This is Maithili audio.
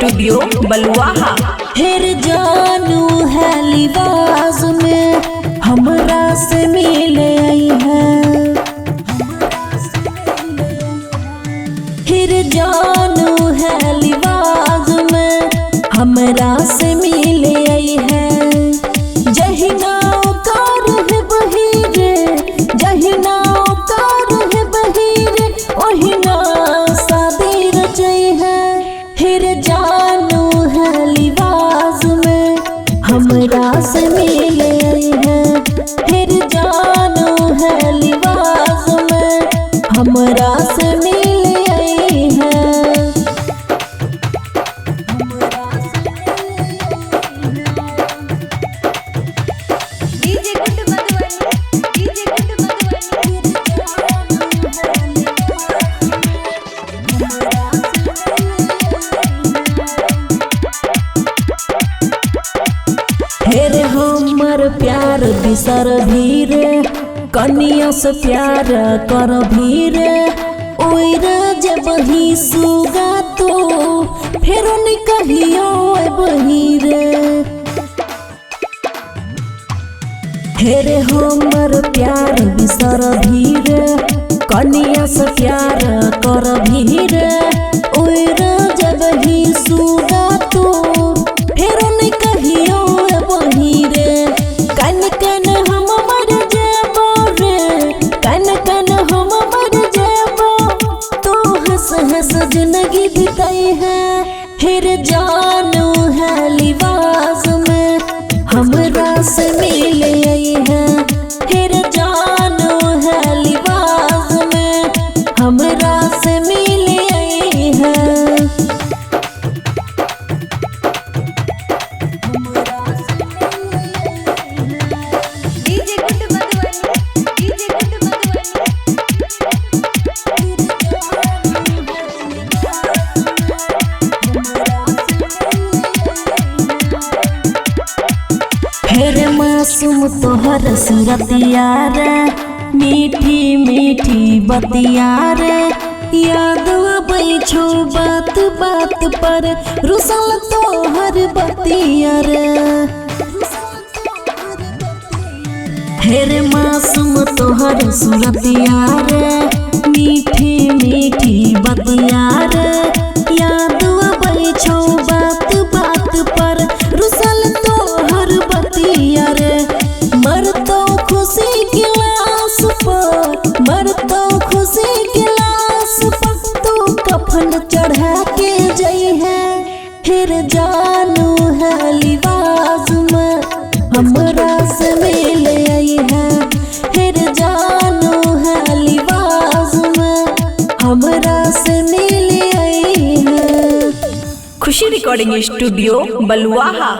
स्टूडियो बलुआहा। फिर जानू है लिबास में हमरा से मिले आई है। फिर जानू है लिबास में हमरा से मिले आई है। जहिना कार है बहिरे, जहिना कार है बहिरे, ओहिना शादी रचई है। फिर जानू है लिबास में हमरा से मिले आई है। फिर जानू है लिबास में हमरा से मिले आई है। DJ Guddu Madhubani, DJ Guddu Madhubani. फिर हमर प्यार बिसर भीरे, कनिया से प्यार कर भीरे। ओर जब ही सुगा तो फेर न कहियो बहिरे। फिर हमर प्यार बिसर भीरे, कनिया से प्यार कर भीरे। ओर जब ही सुगा तो फेर न कहियो बहिरे। कन कन हम मर जेबो रे, कन कन हम मर जेबो, तू हंस हंस जिंदगी बिताई है। फिर जानू है लिबास में हमरा से मिले आई है। फिर जानू है लिबास में हमरा से मिले आई है। DJ Guddu Madhubani, DJ Guddu Madhubani. फिर मासूम तोहर सूरतिया रे, मीठी मीठी बतिया रे। याद आबै छौ बात बात पर रुसल तोहर बतिया रे। फिर मासूम तोहर सूरतिया रे, मीठी मीठी बतिया रे। याद आबै छौ बात बात पर रुसल तोहर बतिया रे। मरतो खुशी के लाश पर, मरतो खुशी के लाश पर, तू कफन चढ़ा के जई है। फिर जानू है लिबास में हमरा से मिले आई है। फिर जानू है लिबास में हमरा से मिले आई है। खुशी रिकॉर्डिंग स्टूडियो बलुआहा।